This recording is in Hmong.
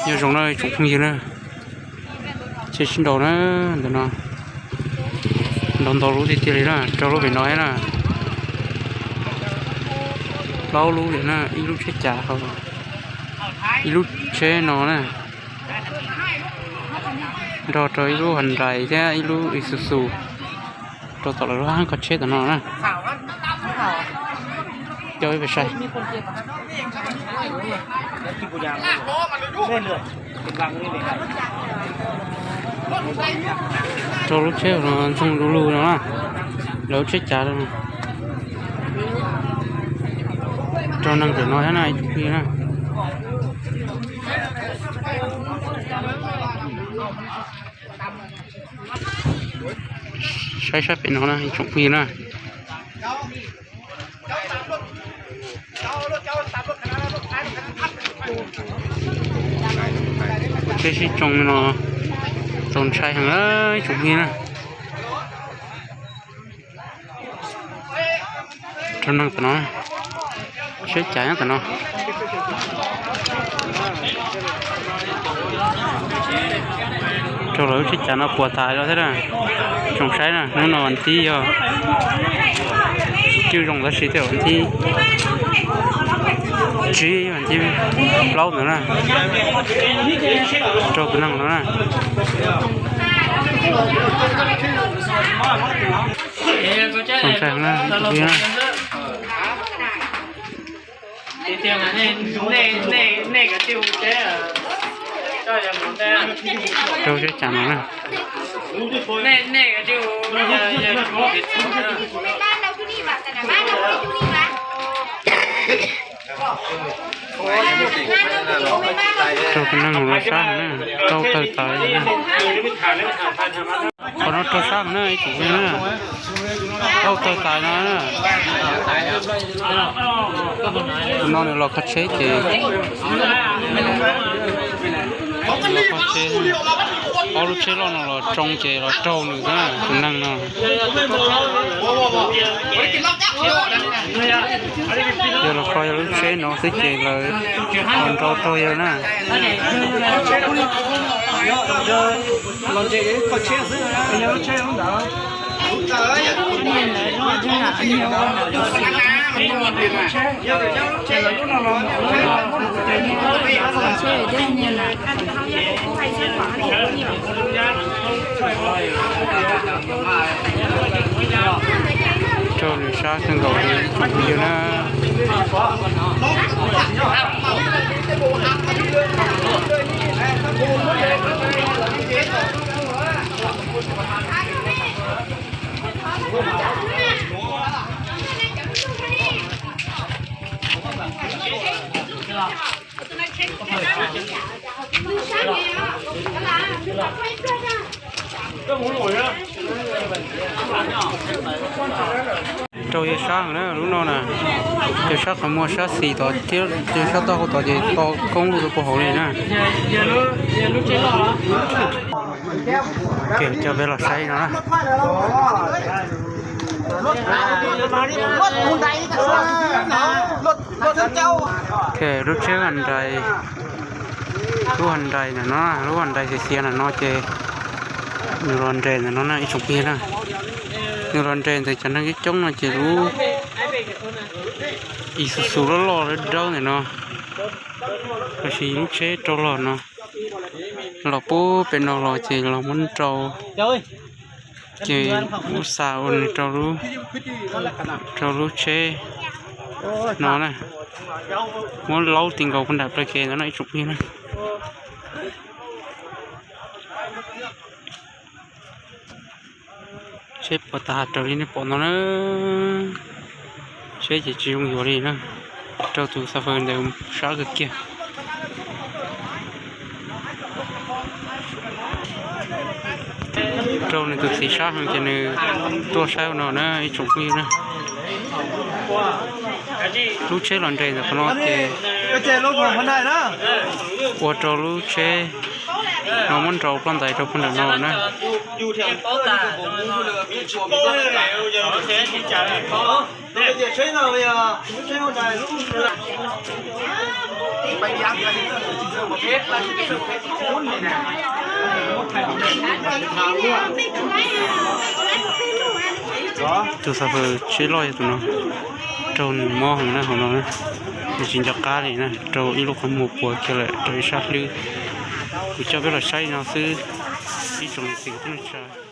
Nyob zoo na tsoom phooj ywg na, tsheb sib nraus na, ntawm no nraus ntau lub tiag tiag li na, rau lub pem no thiab na, plaub lub li na, ib lub tsheb cav hauv, ib lub tsheb no na, nrog rau ib lub Hyundai thiab ib lub Isuzu, rau tom lawv lub hab kho tsheb tom no na. Coj peb pais saib. Rau lub tsheb no ntxoog du lug no na, lawv lub tsheb cav no. Rau neeg pem no thiab na, ib tsoom phooj ywg na. Saib sab pem no na ib tsoom phooj ywg na. Kuv tsheb sib tsoo no, txaus ntshai heev ib tsoom phooj ywg na. Rau neeg tom no, tsheb cav nyob tom no. Rau lawv lub tsheb cav no puas tas los thiab na. Tsoom saib na, hnub no vas thib yog cwj zoo tab sis tej zaum vas thib tsib vas thib plaub ntawd na. Rau tus neeg no na. Tsoom saib na, tus phooj ywg na. Rau tsheb cav no na. Rau tus neeg los sab na, rau tawg tawv na. Qhov no rau sab na ib tsoom phooj ywg na, rau tawg tawv no. Tus no nws los kho tsheb ces, los kho tsheb, ob lub tsheb loj no los tsoo ces los raug nws xwb na tus neeg no. Yog los kho yog lub tsheb no xwb ces lawv los nrau raug yawg na. Rau nws sab kawg nkaus li tus phooj ywg na. Rau yawg sab na lub no na, yawg sab qhov muag sab xis tod thiab yawg sab taub hau tod ces to koob rau puag hauv li na. Ces coj peb los saib no na. Lub tsheb Hyundai, lub Hyundai ntawm no, lub Hyundai xiav xiav ntawm no ces nws los nres ntawm no na ib tsoom phooj ywg na. Nws los nres ntawm cov neeg coob coob no ces lub Isuzu loj loj dawb dawb ntawm no, los sis lub tsheb rau los no, los puag pem no los ces los muab nrau, ces muab xa ua nws rau lub, rau lub tsheb no na, muab laub ti nkaus puag nram plawv kev ntawd no ib tsoom phooj ywg na. Tsheb puas tas raws li nej pom no na. Tsheb ces tsis zoo yuav li na, rau tus xa faws ntawd sab kawg kiag. Rau nws tus txiv sab heev ces nws tuaj saib ua no na ib tsoom phooj ywg na. Lub tsheb los nres ntawm qhov no ces ua rau lub tsheb no muab nrau ploj ntais rau puag nram no na. Tus xav fawm tsheb loj yog tus no, raug nws mob heev na hauv no, nws tsis nco qab li na, raug ib lub qhov muag puas kiag lawm, raug ib sab hlwb. Kuv coj peb los saib no xwb, ib tsoom niam txiv kwv tij neej tsa.